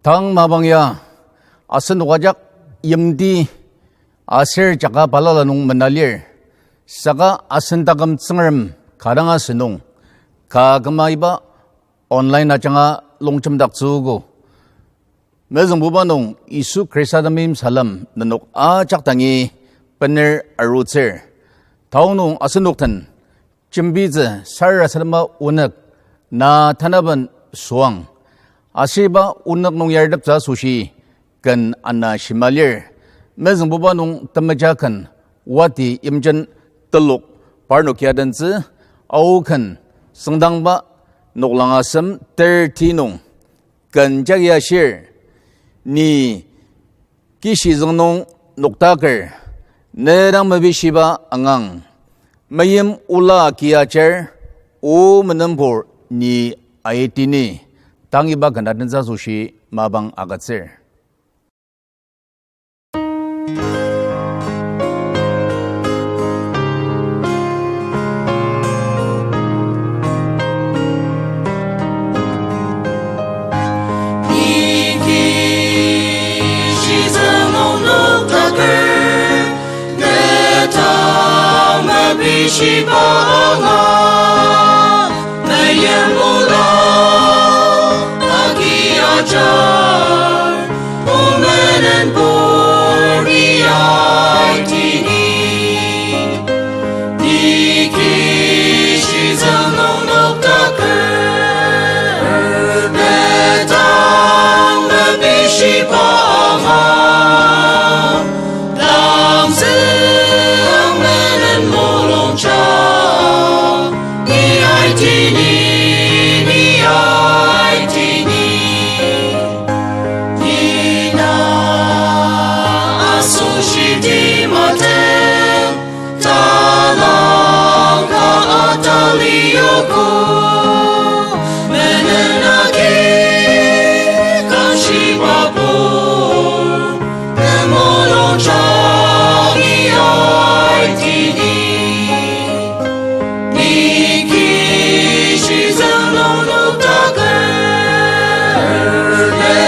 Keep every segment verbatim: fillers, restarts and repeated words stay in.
Tang mapang ya, asen nokajak yimti aser jaka balala nung mena lir, saka asen taküm Tsüngrem kadang asünung, ka küma iba online ajanga longjemdaktsüogo. Mezüngbuba nung Yisu Khrista temeim salem nenok ajak dangi bener arutsür. Tao nung asenok den jembitsü sarasadema onük na tanaben süang. Aser iba onük nung yarteptsü asoshi ken ana shima lir. Mezüngbuba nung temeja ken wati yimjen telok parnok ya dentsü, ao ken süngdangba noklang asem thirty nung ken jagi ashir, ni kishizüng nung noktaker, ne dang mepishiba angang, meyim ola ki ajar, o menenpur ni aitini, tang iba ken atentsü asoshi mapang agütsür. Ni kishizüng nung noktaker, ne dang mepishiba angang, meyim ola agi ajar, o menenpur ni aitini. Ni kishizüng nung noktaker, ne dang mepishiba angang, langzüang menen mulungja, ni aitini, ni aitini. Ni na asoshi timaten, talangka atali yogo, menen agi kangshibabo, ne mulungja ni aitini. Ni kishizüng nung noktaker, ne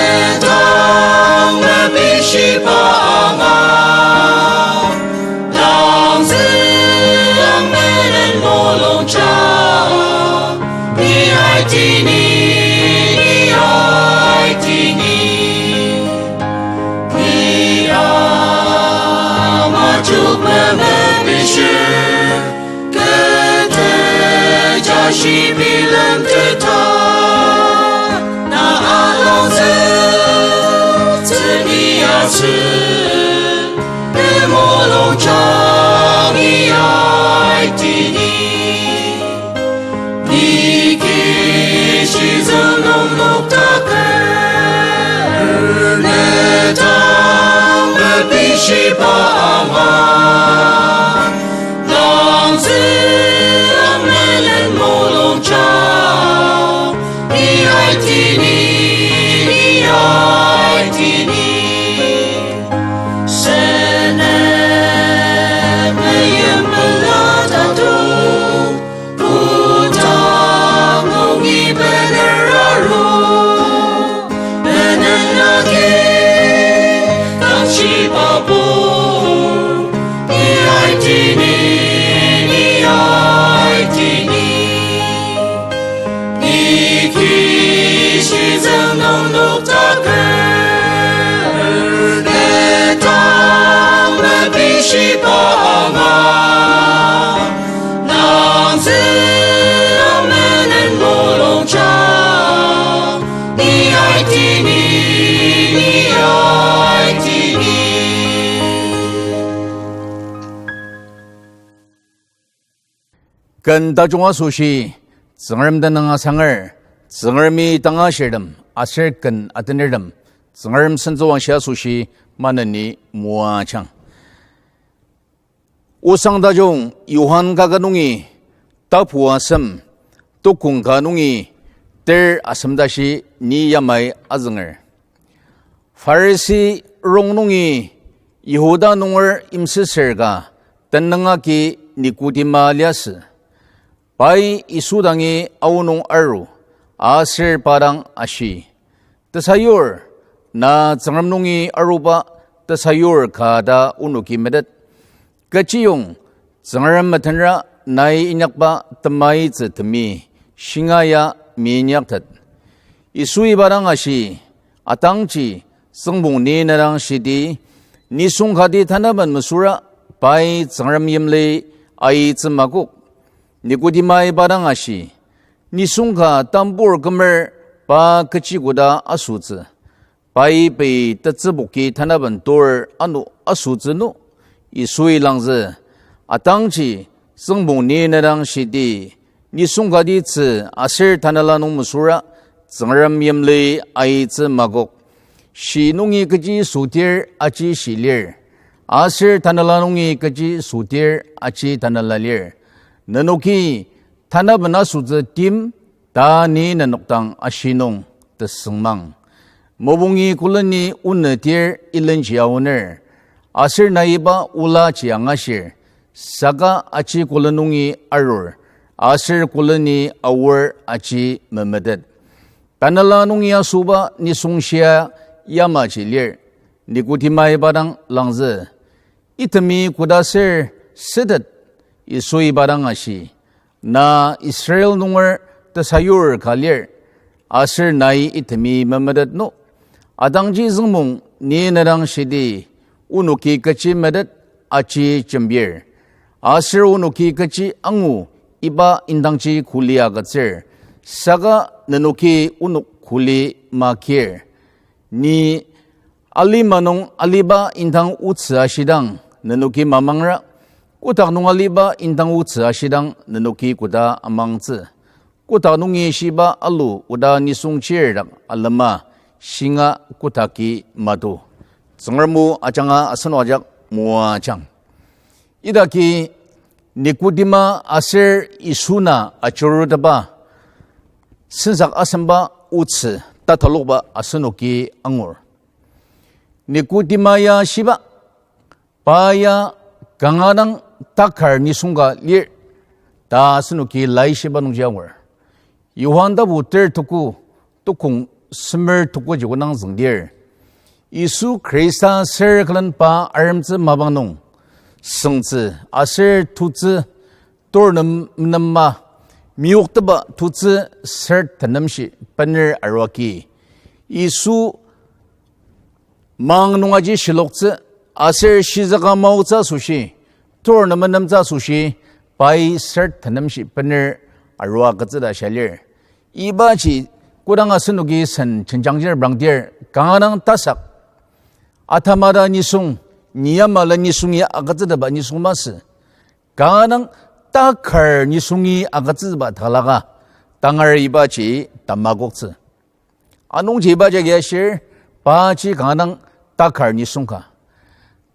dang mepishiba angang, langzüang menen mulungja, ni aitini, ni aitini. Ni ama chok memepishir, kü tejashi bilemteta, na alangzütsü ni asen, ne mulungja ni aitini. Ni kishizüng nung noktaker, ne dang mepishiba ama, langzüang menen mulungja, ni aitini, ni aitini. Sene meyim pelatato, kotak nungi bener aru, menen agi kangshibabo, ni aitini, ni aitini. Ni kishizüng nung noktaker, ne dang mepishiba ama, langzüang menen mulungja, ni aitini, ni aitini. Ken tajung asoshi, Tsüngrem tenüng asanger, Tsüngremi tanga shirtem, aser ken atenertem, Tsüngrem sentsüwangshi asoshi maneni moajang. Osang tajung Johan kaket nungi tapu asem, tukong ka nungi ter asem tashi ni yamai azünger. Pharisi rong nungi Yihuda nunger yimsüsür ka tenüng agi Nikodima liasü. Pai Yisu dangi aonung aru, aser pa dang ashi, Tesayur, Na Tsüngrem nungi aruba tesayur ka ta onoki metet. Kechiyong Tsüngrem metenra nai inyakba temaitsü temi shinga ya meinyaktet. Yisui pa dang ashi, atangji züngbong ni na dang shidi, nisung kati tanaben mesüra pai Tsüngrem yimli aitsü makok. Nikodimai pa dang ashi, nisung ka tambur kümer pa kechi koda asütsü. Pai pei tetsübuki tanaben tur ano asütsü no, Yisui langzü, atangji züngbong ni na dang shidi, nisung kati tzü aser tanela nung mesüra Tsüngrem yimli aitsü makok. Shi nungi kechi sütir aji shi lir, aser tanela nungi kechi sütir aji tanela lir. Nenoki tanaben asütsü tim, ta ni nenok dang ashi nung tesüngmang. Mopungji külemi onütir ilenji aoner, aser nai iba olaji angashir, saka aji küle nungi arur, aser külemi aor aji memetet. Tanela nungi asüba nisung shia yamaji lir. Nikodimai pa dang langzü, itemi koda ser sütet? Yisui pa dang ashi, na Israel nunger tesayur ka lir, aser nai itemi memetet no. Atangji züngbong ni na dang shidi, onoki kechi metet aji jembir, aser onoki kechi angu iba indangji kuli agütsür, saka nenoki onok kuli makir. Ni alima nung aliba indang otsü ashidang nenoki mamangra, kotak nung aliba indang otsü ashidang nenoki koda amangtsü. Kotak nungi shiba alu oda nisung chir dak alema shinga kotaki mado. Tsüngrem o ajanga asenok ajak moajang. Idaki Nikodima aser Yisu na ajurutepa sensak asemba otsü tatalokba asenoki angur. Nikodima ya shiba, pa ya kanga dang takar nisung ka lir ta asenoki laishiba nungji angur. Johan tapu ter tuku, tukong semer tuku ji kodang züngdir, Yisu Khrista ser külen pa aremtsü mapang nung süngtsü aser tutsü tur nem menema meyoktepa tutsü ser tenemshi bener arua agi, Yisu mang nung aji shiloktsü aser shizüka maotsü asoshi, tur nem menemtsü asoshi, pai ser tenemshi bener arua agütsü ta shia lir. Ibaji kodang asenoki sen jenjangdir brangdir, kanga dang tasak, atamata nisung, ni yamala nisung ya agütsütepa nisung masü, kanga dang takar nisungi agütsütepa talaka, tangar ibaji tamakoktsü. Anungji ibaji agi ashir, paji kanga dang takar nisung ka.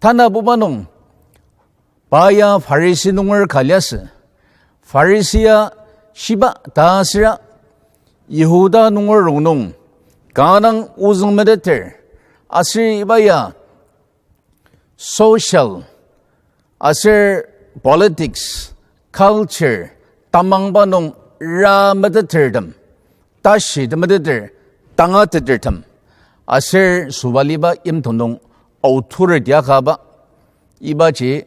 Tanabuba nung, pa ya Pharisi nunger ka liasü. Pharisi ya shiba ta süra, Yihuda nunger rongnung kanga dang ozüng meteter, aser iba ya social aser politics, culture, tamangba nung ra metetertem, tashi temeteter, tangatetertem, aser sobaliba yimten nung authority akaba, ibaji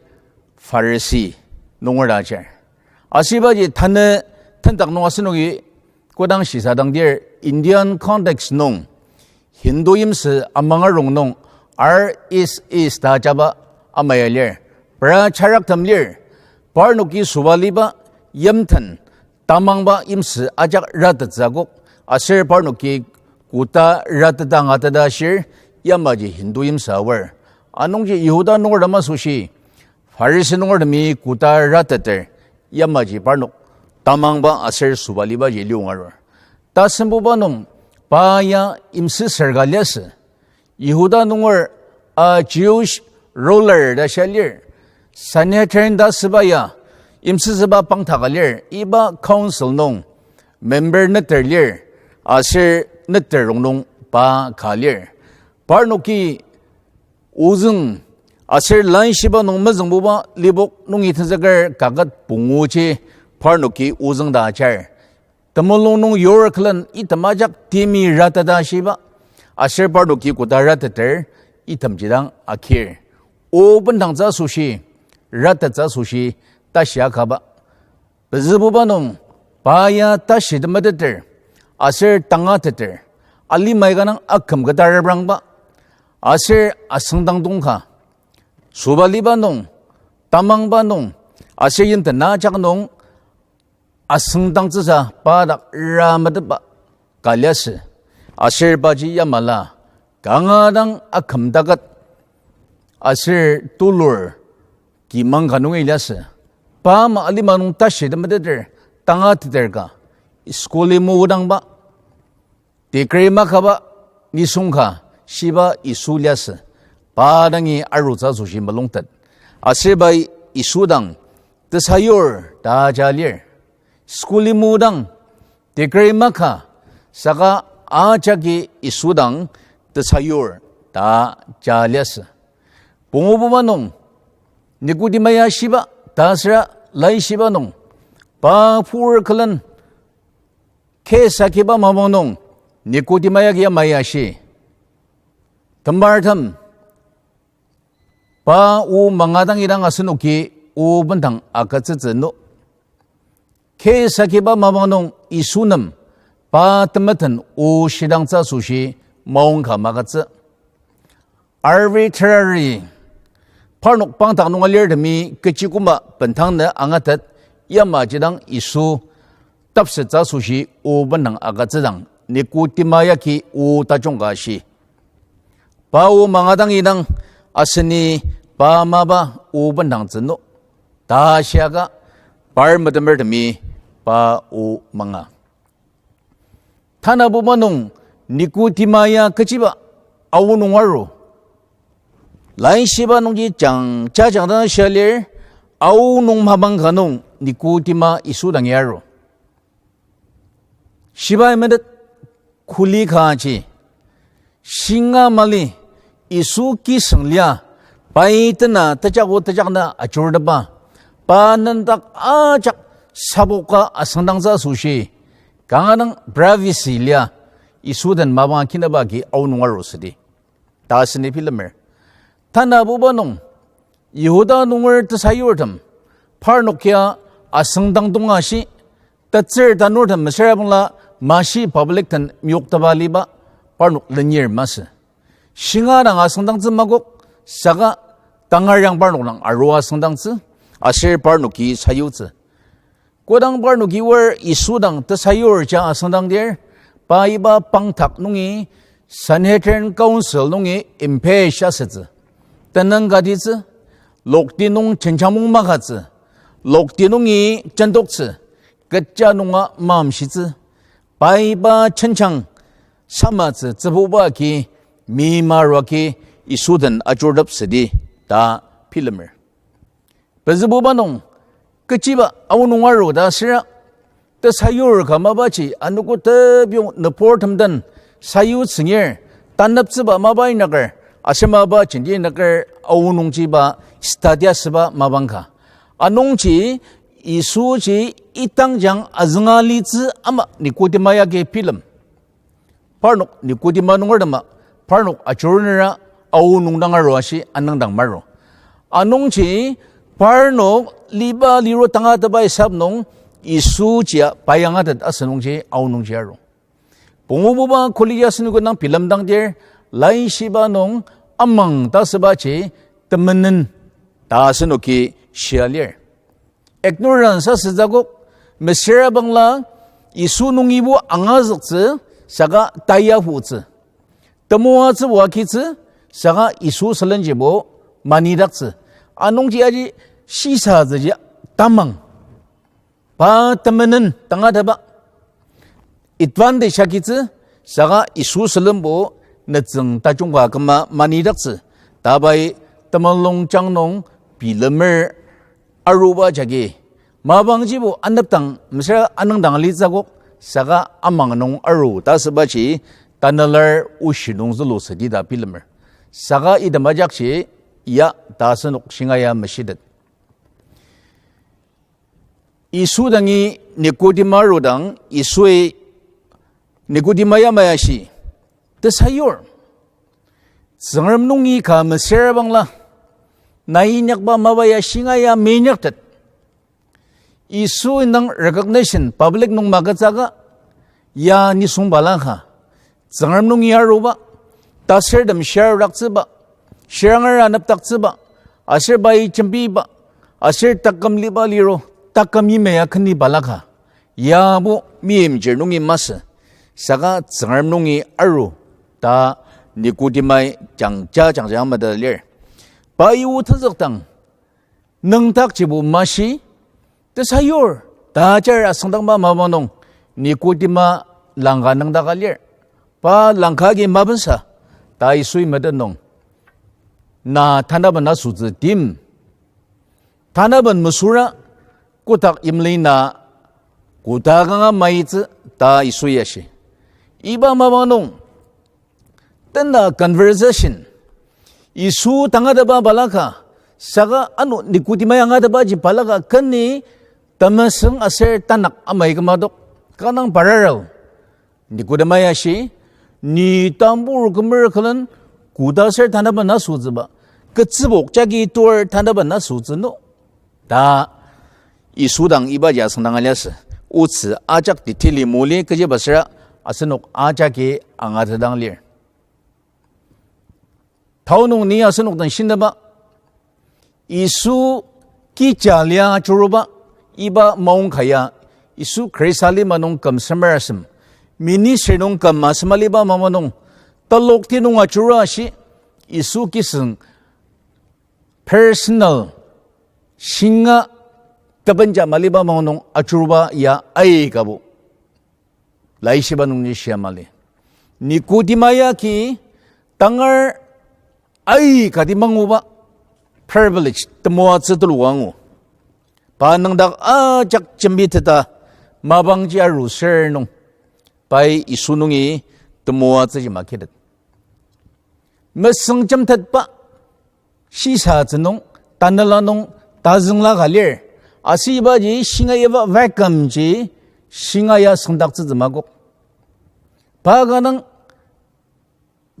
Pharisi nunger ta ajar. Aser ibaji tanü tendak nung asenoki kodang shisadangdir, Indian context nung Hindu yimsü amanga rongnung R S S ta ajaba ama ya lir, pra charaktem lir, parnoki sobaliba yimten tamangba yimsü ajak ratettsü akok, aser parnoki koda rateta angateta ashir, yamaji Hindu yimsü aor. Anungji Yihuda nungertem asoshi, Pharisi nungertemi koda rateter, yamaji parnok tamangba aser sobalibaji liyonga arur. Tasembuba nung pa ya yimsüsür ka liasü. Yihuda nunger, a Jewish ruler ta shia lir. Sanhedrin ta asüba ya yimsüsüba pangta ka lir. Iba council nung member neter lir, aser neter rongnung pa ka lir. Parnoki ozüng aser laishiba nung mezüngbuba lipok nungi tenzüker kaket punguji parnoki ozüng ta ajar. Temulung nung yur külen item ajak timi rateta shiba, Aser parnoki koda rateter, itemji dang akir. O bendangtsü asoshi, ratettsü asoshi, tashi akaba. Pezübuba nung, pa ya tashi temeteter, aser tangateter, alimai kanga aküm keta reprangba, aser asüngdang tongka, sobaliba nung, tamangba nung, aser yimten ajak nung, asüngdangtsüsa pa dak rametepba ka liasü, aser paji yamala, kanga dang aküm taket, aser tulur, kimang ka nungi liasü. Pa ama alima nung tashi temeteter, tangateter ka, school-i modangba, degree makaba, nisung ka, shiba Yisu liasü. Pa dangi arutsü asoshi mulungtet. Aser pai Yisu dang tesayur ta ja lir. School-i modang, degree maka, saka ajaki Yisu dang tesayur ta ja liasü. Pungububa nung, Nikodima ya shiba, ta süra laishiba nung, pa pur külen, kesakiba mapang nung, Nikodima yagi yamai ashi, Temartem, pa o manga dang idang asenoki o bendang agütsütsü no. Kesakiba mapang nung Yisu nem pa temeten o shidangtsü asoshi maongka magütsü. Arbitrary, parnok pangdak nung alirtemi kechi koma bendang nü angatet, yamaji dang Yisu tapsettsü asoshi o bendang agütsüdang Nikodima yagi o tajung ka shi. Pa o manga dang idang aseni pa mapa o bendangtsü no. Ta shiaka par metemertemi pa o manga. Tanabuba nung Nikodima ya kechiba aonung aru. Laishiba nungji jang jajang dang shia lir, aonung mapang ka nung Nikodima Yisu dangi aru. Shibai metet kuli kaji, shinga mali Yisu kisüng lia, pai tena tejako tejakna ajurtepa, pa nendak ajak saboka asüngdangtsü asoshi, kanga dang privacy lia, Yisu den mapang kinaba agi aonung aru südi ta aseni bilemer. Tanabuba nung, Yihuda nunger tesayurtem, parnok ya asüngdang tonga shi, tetsür tanurtem mesüra bangla mashi public den meyoktepa liba, parnok lenir masü. Shinga dang asüngdangtsü makok, saka tangar yang parnok dang arua asüngdangtsü, aser parnoki sayutsü. Kodang parnoki oar Yisu dang tesayur ja asüngdangdir, pa iba pangdak nungi Sanhedrin Council nungi impeach asütsü, tenüng katitsü, lokti nung jenjang mung makatsü, lokti nungi jendoktsü, kecha nunga mamshitsü, pa iba jenjang samatsü tsübuba agi, mi maruagi Yisu den ajurtep südi ta bilemer. Pezübuba nung, kechiba aonung aru ta süra, tesayur ka mapaji anogo tebiyong nüburtem den sayutsü ngir, taneptsüba mapa inaker, aser mapa jenti inaker aonungji ba study asüba mapang ka. Anungji Yisuji idangjang azünga litsü ama Nikodima yagi bilem. Parnok Nikodima nungertema, parnok ajurunera aonung dang aru ashi anüngdang maru. Anungji parnok liba liru tangatetba isap nung Yisuji pa angatet asünungji aonungji aru. Pungububa kuli ya asenoki nang bilemdangdir, laishiba nung amang ta asübaji temenen ta asenoki shia lir. Ignorance asütsü akok, mesüra bangla Yisu nungibo angazüktsü, saka tayaputsü. Temoatsübo agitsü, saka Yisu sülenjibo manidaktsü. Anungji aji shisatsüji tamang. Pa temenen tangatetba advantage agitsü, saka Yisu sülenbo nütsüng tajungka küma manidaktsü. Ta pai temulungjang nung bilemer aruba jagi, mapangjibo anepdang mesüra anüngdang alitsü akok, saka amang nung aru ta asübaji, tanelar oshi nung zülu südi ta bilemer. Saka item ajakji ya ta asünok shingaia meshitet. Yisu dangi Nikodima arudang, Yisui Nikodima yamai ashi, Tesayur, Tsüngrem nungi ka mesüra bangla, nai inyakba mapa ya shinga ya meinyaktet. Yisu indang recognition public nung magütsüka, ya nisung balaka, Tsüngrem nungi aruba, tasürtem shirdaktsüba, shiranger anepdaktsüba, aser pai jembiba, aser taküm liba liro, taküm yimya keni balaka, yabo meimchir nungi masü, saka Tsüngrem nungi aru, ta Nikodimai jangja jangja mada lir. Pai o tenzükdang, nüngdakjibo mashi, tesayur, ta ajar asüngdangba mapa nung, Nikodima langka nüngdaka lir. Pa langka agi mapensa, ta Yisui metet nung, na tanaben asütsü tim. Tanaben mesüra, kotak yimli na koda kanga maitsü, ta Yisui ashi. Iba mapa nung, tena conversation, Yisu tangatetba balaka, saka ano Nikodimai angatetbaji balaka keni temesüng aser tanak amai kümadok, kanga parallel. Nikodimai ashi, ni tambur kümer külen koda aser tanaben asütsüba, ketsübok jagi tur tanaben asütsü no, ta Yisu dang ibaji asüngdanga liasü. Otsü ajak tetili moli kechiba süra asenok ajaki angatetdang lir. Tao nung ni asenok den shinaba, Yisu kija lia ajuruba, iba maong ka ya, Yisu Khrista lima nung küm semer asem, ministry nung küm asem aliba mapa nung, telokti nung ajurua ashi, Yisu kisüng personal, shinga tebenja maliba mapa nung ajuruba ya aikabo. Laishiba nungji shia mali. Nikodima ya ki tangar aikati manguba privilege temoatsü tuluka angu. Pa nüngdak ajak jembiteta mapangji aruser nung, pai Yisu nungi temoatsüji makitet. Mesüng jemtetba shisatsü nung, tanela nung, tazüngla ka lir. Asübaji shinga iba vacuum ji shinga ya süngdaktsütsü makok. Pa kanga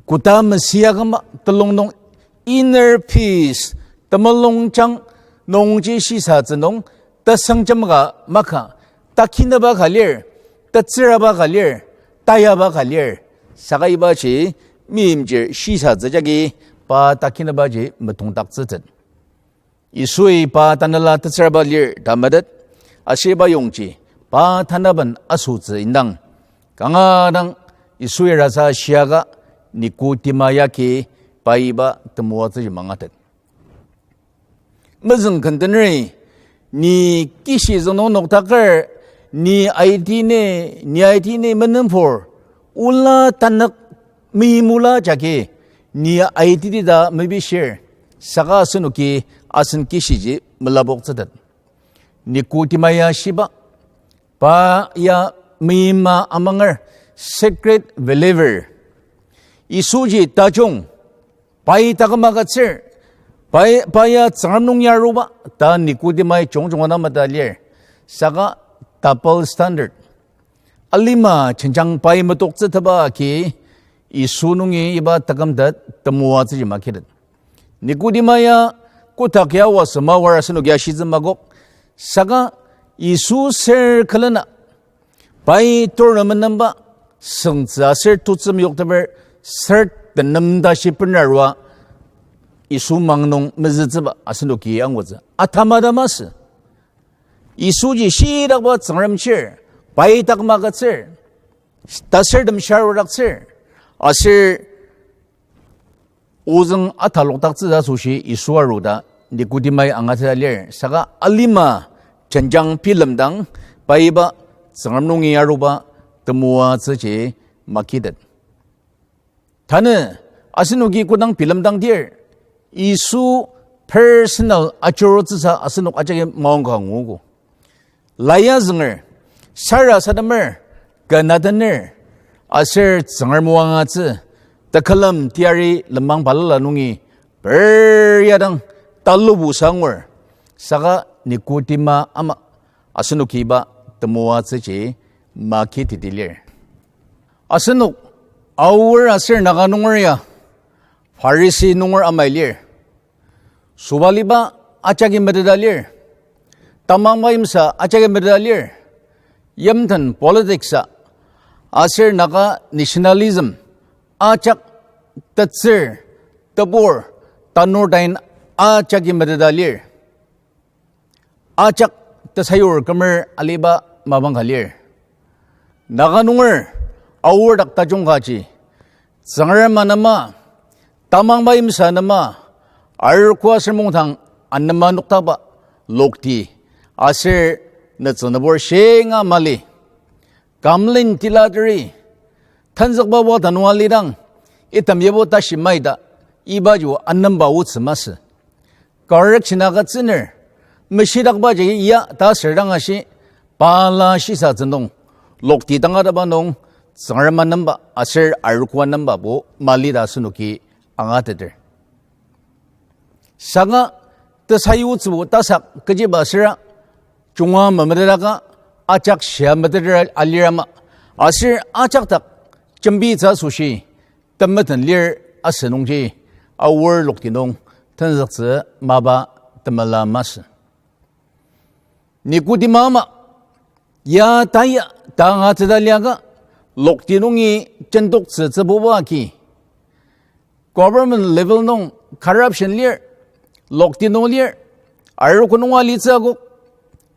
koda mesüa küma telung nung inner peace, temulungjang nungji shisatsü nung, tesüngjem ka maka, takinaba ka lir, tetsüraba ka lir, tayaba ka lir. Saka ibaji meimchir shisatsü jagi pa takinaba ji metongdaktsütet. Yisui pa tanela tetsüraba lir ta metet, aser iba yongji pa tanaben asütsü indang, kanga dang Yisui rasa shiaka Nikodima yagi pa iba temoatsüji mangatet. Mezüng kendenri, ni kishi züngnung noktaker, ni aiti ni, ni aiti ni menenpur, ola tanük meimula jagi, ni aiti ti ta mebishir, saka asenoki asen kishiji melapoktsütet. Nikodima ya shiba, pa ya meima amanger, secret believer. Yisuji tajung, pai taküm agütsür, pai, pa ya Tsüngrem nung ya aruba, ta Nikodimai jungjunga na mata lir. Saka double standard. Alima jenjang pai metoktsütaba agi Yisu nungi iba takümtet temoatsüji makitet. Nikodima ya kotak ya wasü mawar asenoki ashitsü makok. Saka Yisu ser külena pai tur menemba süngtsü aser tutsü meyokteper ser tenem tashi bener arua Yisu mang nung mezütsüba asenoki angutsü. Atama ta masü. Yisuji shidakba Tsüngrem chir, pai taküm agütsür, tasürtem shirudaktsür, aser ozüng atalokdaktsü ta asoshi Yisu aru ta Nikodimai angatsüa lir, saka alima jenjang bilemdang pai iba Tsüngrem nungi aruba temoatsüji makitet. Tanü asenoki kodang bilemdangdir, Yisu personal ajurutsüsa asenok ajaki maongka nguogo. Laya zünger, sarasademer, kü nadener, aser Tsüngrem o angatsü, tekülem teyari lenmang balala nungi, per yadang talubu sangur, saka Nikodima ama, asenoki iba temoatsüji makiteti lir. Asenok Aor aser Naga nunger ya Pharisi nunger amai lir. Sobaliba ajaki meteta lir. Tamangba yimsa ajaki meteta lir. Yimten politics a aser Naga nationalism ajak tetsür, tebur, tanur tain ajaki meteta lir. Ajak tesayur kümer aliba mapang ka lir. Naga nunger aor dak tajung kaji, Tsüngrem anema, tamangba yimsa anema, arogo aser mungdang anema nokdakba lokti aser nütsünübur shinga mali. Kamlen tilateri, tenzükba wata nung alidang, item yabo tashi maita, iba jio anemba otsü masü. Correction agütsüner, meshidakba jagi ya ta asür dang ashi, pala shisatsü nung, lokti tangataba nung, Tsüngrem anemba aser arogo anembabo mali ta asenoki angateter. Saka tesayutsübo tasak kechiba süra, junga memetetaka ajak shia meteter alirama, aser ajak dak jembitsü asoshi temeten lir asü nungji, aor lokti nung tenzüktsü mapa temela masü. Nikodima ama, ya taya ta angatsüta liaka, lokti nungi jendoktsü tsübuba agi, government level nung corruption lir, lokti nung lir, arogo nunga litsü akok,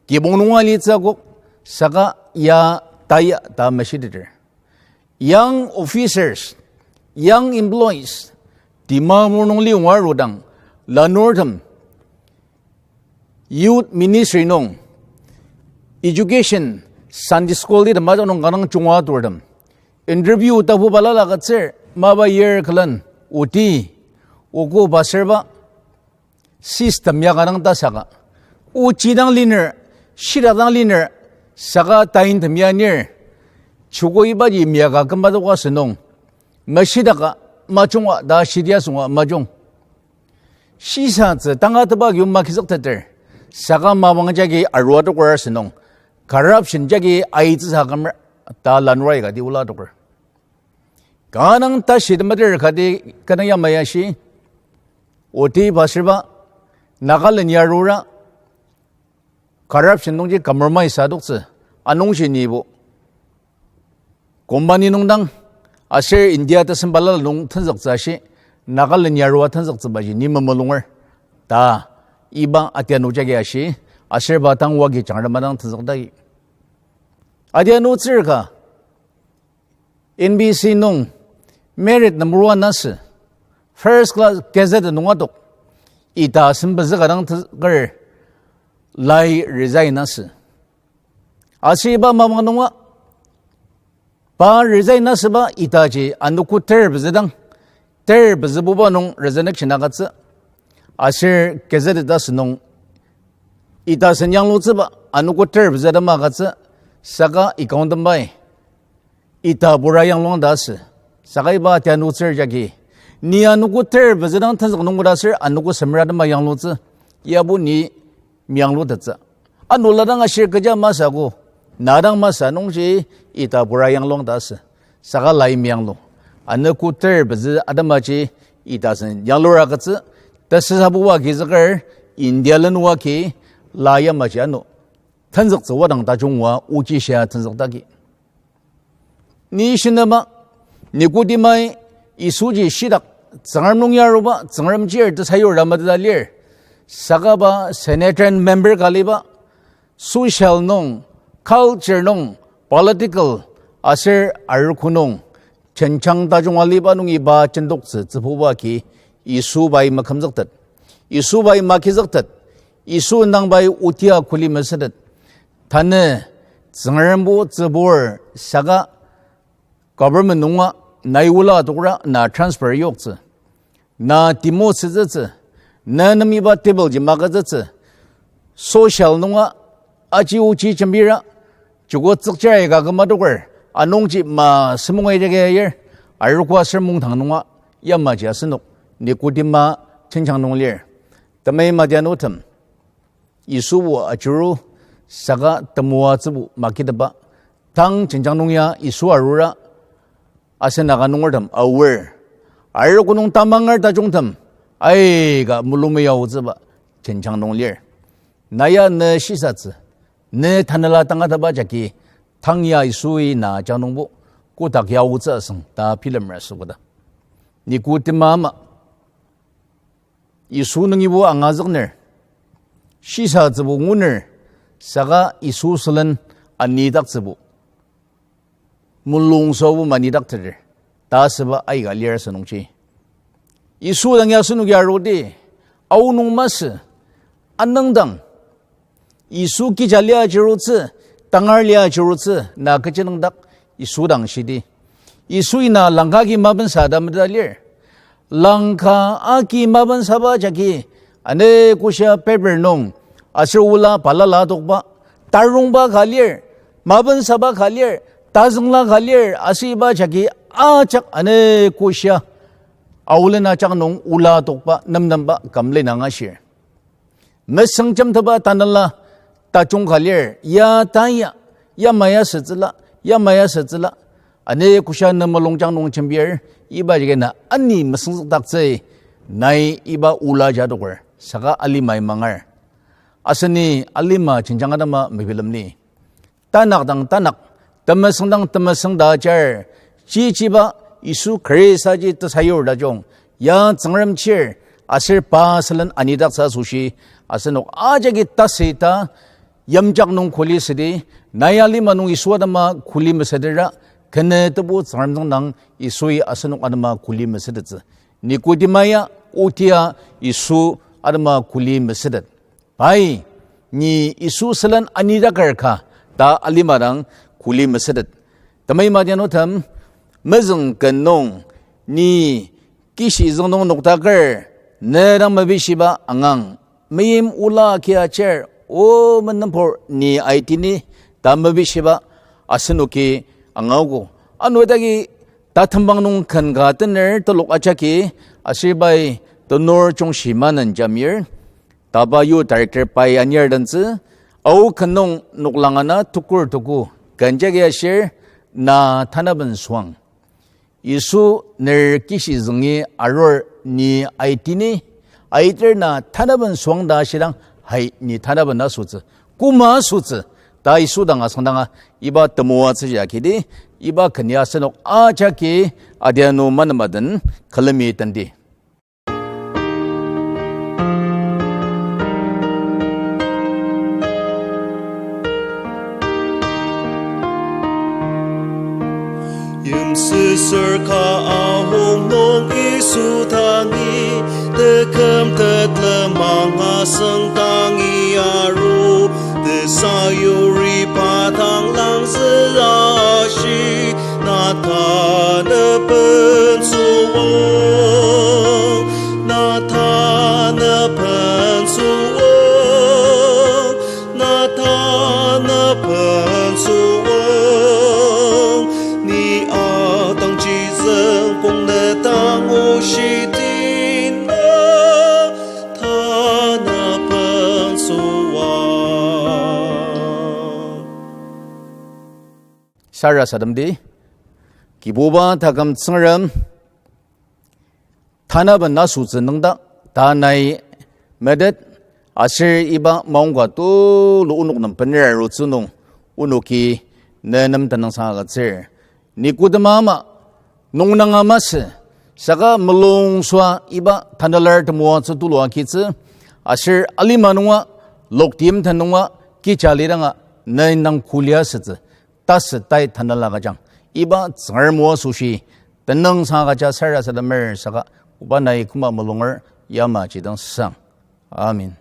kibong nunga litsü akok, saka ya taya ta meshiteter. Young officers, young employees, Dimapur nung liyonga arudang, lanurtem, youth ministry nung, education, Sunday school ti tema nung kanga junga turtem, interview tapu balala agütsür, mapa year külen, oti, ogo pastor ba, system ya kanga tasaka, ochi dang liner, shidak dang liner, saka tain tem ya nir, chuko ibaji miaka kümba toka asünung, meshidaka majunga ta shidia asunga majung. Shisatsü tangatetba agi magizükteter, saka mapang jagi arua toker asünung, corruption jagi aitsüsa kümer ta lanur aika ti ola toker. Kanga tashi temeter kati kanga yamai ashi, oti pastor ba, Nagaland ya arura, corruption nungji compromise adoktsü, anungji nibo company nung dang, aser India tesem balala nung tenzüktsü ashi, Nagaland ya arua tenzüktsübaji ni memelunger, ta iba atianu jagi ashi, aser pa tang wagi jangrema dang tenzüktaki. Atianutsür ka, N B C nung merit number one asü, first class gazette nung adok, ita asem pezü ka dang tenzüker, lai resign asü. Aser iba mapang nunga, pa resign asüba itaji anogo ter pezü dang, ter pezübuba nung resignation agütsü. Aser gazette ta asünung, ita asen yanglutsüba anogo ter pezü atema agütsü, saka accountant bai ita pura yanglung ta asü. Saka iba atianutsür jagi, ni anogo ter pezü dang tenzük nungbo ta aser anogo semer atema yanglutsü, yabo ni meyanglutettsü. Ano la dang ashir kecha masü ko, na dang masü nungji ita pura yanglung ta asü. Saka lai meyanglu. Anogo ter pezü atemaji ita asen yanglur agütsü, tesüsabuba agizüker, India lenoa agi, la yamaji ano tenzüktsü wadang tajungba ochi shia tenzüktaki. Ni shinaba, Nikodimai Yisuji shitak, Tsüngrem nung ya aruba, Tsüngrem chir tesayur ta meteta lir. Saka pa Sanhedrin member ka aliba, social nung, culture nung, political, aser arogo nung, jenjang tajung aliba nungi pa jendoktsü tsübuba agi Yisu pai makümzüktet. Yisu pai magizüktet. Yisu indang pai otia kuli mesütet. Tanü Tsüngrembo tsübur saka government nunga nai ola tokra na transfer yoktsü. Na demote asütsü, na nem iba table ji magütsütsü, social nunga aji oji jembira, joko tsükchira ika küma toker, anungji ma semung aiteke ayir, arogo aser mungdang nunga yamaji asenok, Nikodima jenjang nung lir. Temei madianutem, Yisubo ajuru saka temoatsübo makiteba, tang jenjang nung ya Yisu arura, Asen Naga nungertem aor, arogo nung tamanger tajungtem aika mulung meyaotsüba jenjang nung lir. Na ya ne shisatsü, ne tanela tangataba jagi tang ya Yisui na ajak nungbo kotak yaotsü asüng ta bilemer asükoda. Nikotema ama Yisu nungibo angazükner, shisatsübo nguner, saka Yisu sülen anidaktsübo, mulung sübo manidakteter ta asüba aika lir asünungji, Yisu dang ya asenoki arudi, aonung masü, anüngdang, Yisu kija lia ajirutsü, tangar lia ajirutsü, na kechi nüngdak Yisu dang shidi. Yisui na langka agi mapensa ta meteta lir. Langka agi mapensaba jagi, ane koshia paper nung, aser ola balala tokba, tarongba ka lir, mapensaba ka lir, tazüngla ka lir, aser iba jagi ajak ane koshia aolen ajak nung ola tokba nemnemba kümlen angashir. Mesüngjemteba tanela tajung ka lir, ya ta ya, yamai asütsüla, yamai asütsüla, ane koshia ne mulungjang nung jembir, iba jagi na ani mesüngzükdaktsü, nai iba ola jadoker, saka alimai mangar. Aseni alima jenjang atema mebilemli. Tanak dang tanak, temesüng dang temesüng ta ajar, chichiba Yisu Khristaji tesayur tajung, ya Tsüngrem chir, aser pa sülen anidaktsü asoshi, asenok ajaki tasü ta, yimjak nung kuli südi, nai alima nung Yisu atema kuli mesütera, kene tebu Tsüngrem tsüngdang Yisui asenok atema kuli mesütettsü. Nikodema ya, otia Yisu atema kuli mesütet. Pai, ni Yisu sülen anidaker ka ta alima dang kuli mesütet. Temei madianutem, mezüng ken nung, ni kishi züng nung noktaker, ne dang mebishiba angang, meim ola kia chair, o menempur ni aitini ta mebishiba asenoki angaogo. Ano idagi tatembang nung ken ka tener telok ajaki, aser pai tenur jungshi manen jamir, taba youth director pai anir dentsü, ao ken nung noklang ana tukur tuku, ken jagi ashir, na tanaben süang. Yisu ner kishi züngi arur ni aitini, aiter na tanaben süang ta ashidang, hai ni tanaben asütsü, koma asütsü, ta Yisu dang asüngdanga, iba temoatsü ya kidi, iba ken ya asenok ajaki adianu manema den külemi tendi. Yimsüsür ka ahok nung Yisu tangi, teküm tetlem angasüng tangi aru, tesayuri pa dang langzü ashi, na tanaben süang, na tanaben süang, na tanaben süang, ni atangji züngkong ne dang oshi tina, tanaben süang. Sarasademdi, Kibuba taküm Tsüngrem, tanaben asütsü nüngdak, ta nai metet, aser iba maongka tulu onok nem bener arutsü nung, onoki ne nem tenüngsang agütsür. Nikodema ama, nungnanga masü, saka mulung süa iba tanelar temoatsü tulu agitsü, aser alima nunga, loktim tenunga, kija lidanga, ne indang kulia sütsü, tasü tai tanela agüjang. Iba Tsüngrem o asoshi, tenüngsang agüja sarasademer saka, oba nai küma mulunger, yama jidang sang. Amen.